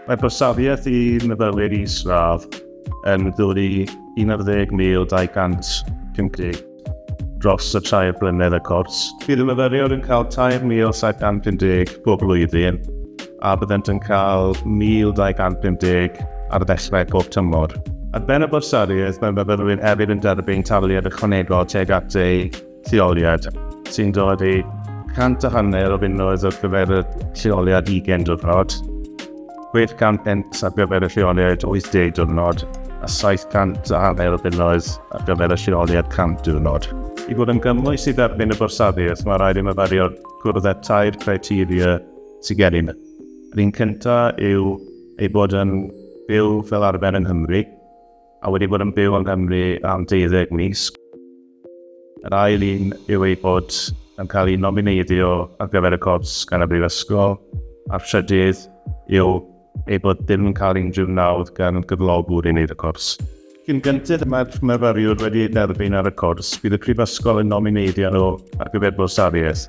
Mae bwrsariaeth i myfyrwyr isradd yn dod i 11,250 dros y tair blynedd y cwrs. Bydd y myfyriwr yn cael 3,750 bob blwyddyn a byddent yn cael 1,250 ar ddechrau pob tymor. Ar ben y bwrsariaeth, mae myfyrwyr hefyd yn derbyn taliad ychwanegol tuag at eu lleoliad, sy'n dod i 150 o bunnoedd ar gyfer y lleoliad 20 diwrnod, 600 punt ar gyfer y lleoliad 80 diwrnod a 750 o bunnoedd ar gyfer y lleoliad 100 diwrnod. I fod yn gymwys i dderbyn y bwrsariaeth, mae rhaid i myfyriwr gwrdd â'r tair criteria sydd gennym. Yr un cyntaf yw ei bod yn byw fel arfer yng Nghymru, a wedi bod yn byw yng Nghymru am deuddeg mis. Yr ail un yw ei bod yn cael ei nomineiddio ar gyfer y cwrs gan y Brifysgol, a'r trydydd yw ei bod ddim yn cael unrhyw nawdd gan gyflogwr i wneud y cwrs. Cyn gynted y mae'r myfyriwr wedi ei dderbyn ar y cwrs, bydd y Prifysgol yn nomineiddio nhw ar gyfer bwrsariaeth,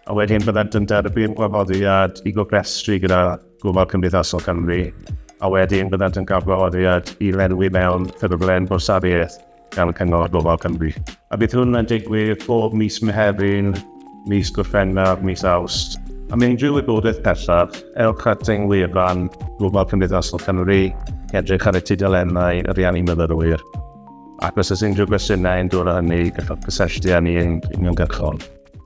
a wedyn byddant yn derbyn gwahoddiad i gofrestru gyda Gofal Cymdeithasol Cymru, a wedyn byddant yn cael gwahoddiad i lenwi mewn ffurflen bwrsariaeth gan Cyngor Gofal Cymru. A bydd hwn yn digwydd bob mis Mehefin, mis Gorffennaf, mis Awst. Am unrhyw wybodaeth pellach, ewch at ein wefan Gofal Cymdeithasol Cymru, edrych ar y tudalennau ariannu myfyrwyr. Ac os oes unrhyw gwestiynau yn dod o hynny, gallwch gysylltu â ni yn uniongyrchol.